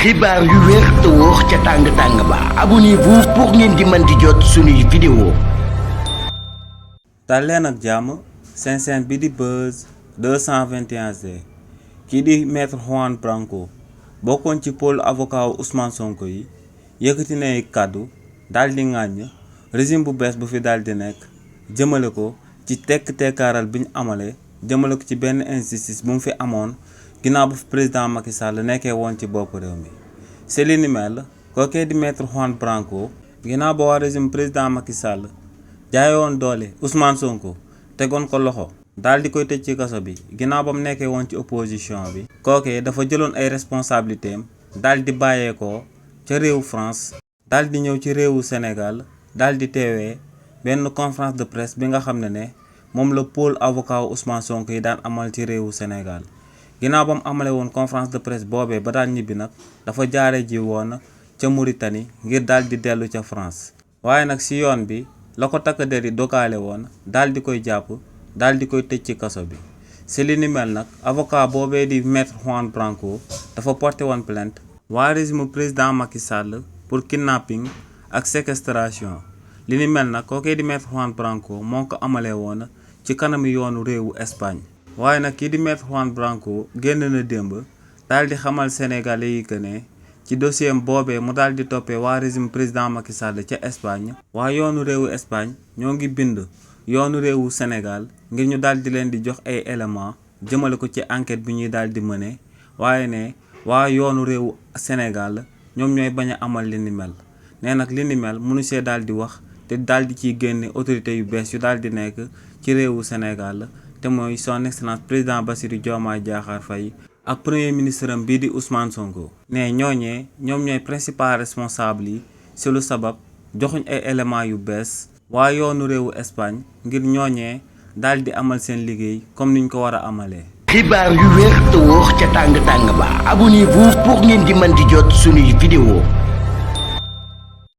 xibaar yu wér te wóor ca tàng ba abonnez-vous pour ngeen di mën di jot suñuy vidéo. dal leen ak jàmm seen bi di Buzz 221G kii di maître Juan Branco bokkoon ci pôle avocat wu Ousmane Sonko yi yëkkati na ay kàddu daal di ŋàññ régime bu bees bu fi daal di nekk jëmale ko ci tekk-tekkaaral bi ñu amale jëmale ko ci benn injustice bu mu fi amoon ginnaaw bu fi président Macky Sall nekkee woon ci bopp réew mi. si li ni mel kookee di maître Juan Branco ginnaaw ba waa régime président Macky Sall jaayoon doole Ousmane Sonko tegoon ko loxo daal di koy tëj ci kaso bi ginnaaw ba mu nekkee woon ci opposition bi. kookee dafa jëloon ay responsabilités am daal di bàyyeekoo ca réewu France daal di ñëw ci réewu Sénégal daal di teewee benn conférence de presse bi nga xam ne moom la pôle avocat wu Ousmane Sonko yi daan amal ci réewu Sénégal. ginnaaw ba mu amale woon conférence de presse boobee ba daan ñibbi nag dafa jaare ji woon ca Mauritanie ngir daal di dellu ca France. waaye nag si yoon bi la ko takk der yi dogaale woon daal di koy jàpp daal di koy tëj ci kaso bi. si li ni mel nag avocat boobee di maître Juan Branco dafa porté woon plainte waa régime président Macky Sall pour kidnapping ak séquestration. li ni mel nag kookee di maître Juan Branco moo ko amalee woon ci kanamu yoonu réewu Espagne. waaye nag kii di maître Juan Branco génn na démb daal di xamal sénégalais yi que ne ci dossier am boobee mu daal di toppee waa régime président Macky Sall ca Espagne. waa yoonu réewu Espagne ñoo ngi bind yoonu réewu Sénégal ngir ñu daal di leen di jox ay éléments jëmale ko ci enquête bi ñuy daal di mëne waaye ne waa yoonu réewu Sénégal ñoom ñooy bañ a amal li ni mel. nee nag li ni mel mënu see daal di wax te daal di ciy génne autorités yu bees yu daal di nekk ci réewu Sénégal. te mooy son excellence président Bassirou Diomaye Diakhar Faye ak premier ministre am bii di Ousmane Sonko. ne ñooñee ñoom ñooy principal responsable yi si lu sabab joxuñ ay éléments yu bees waa yoonu réewu Espagne ngir ñooñee daal di amal seen liggéey comme niñ ko war a amalee. xibaar yu wér te wóor ca tàng ba abonnez-vous pour ngeen di mën di jot suñuy vidéo.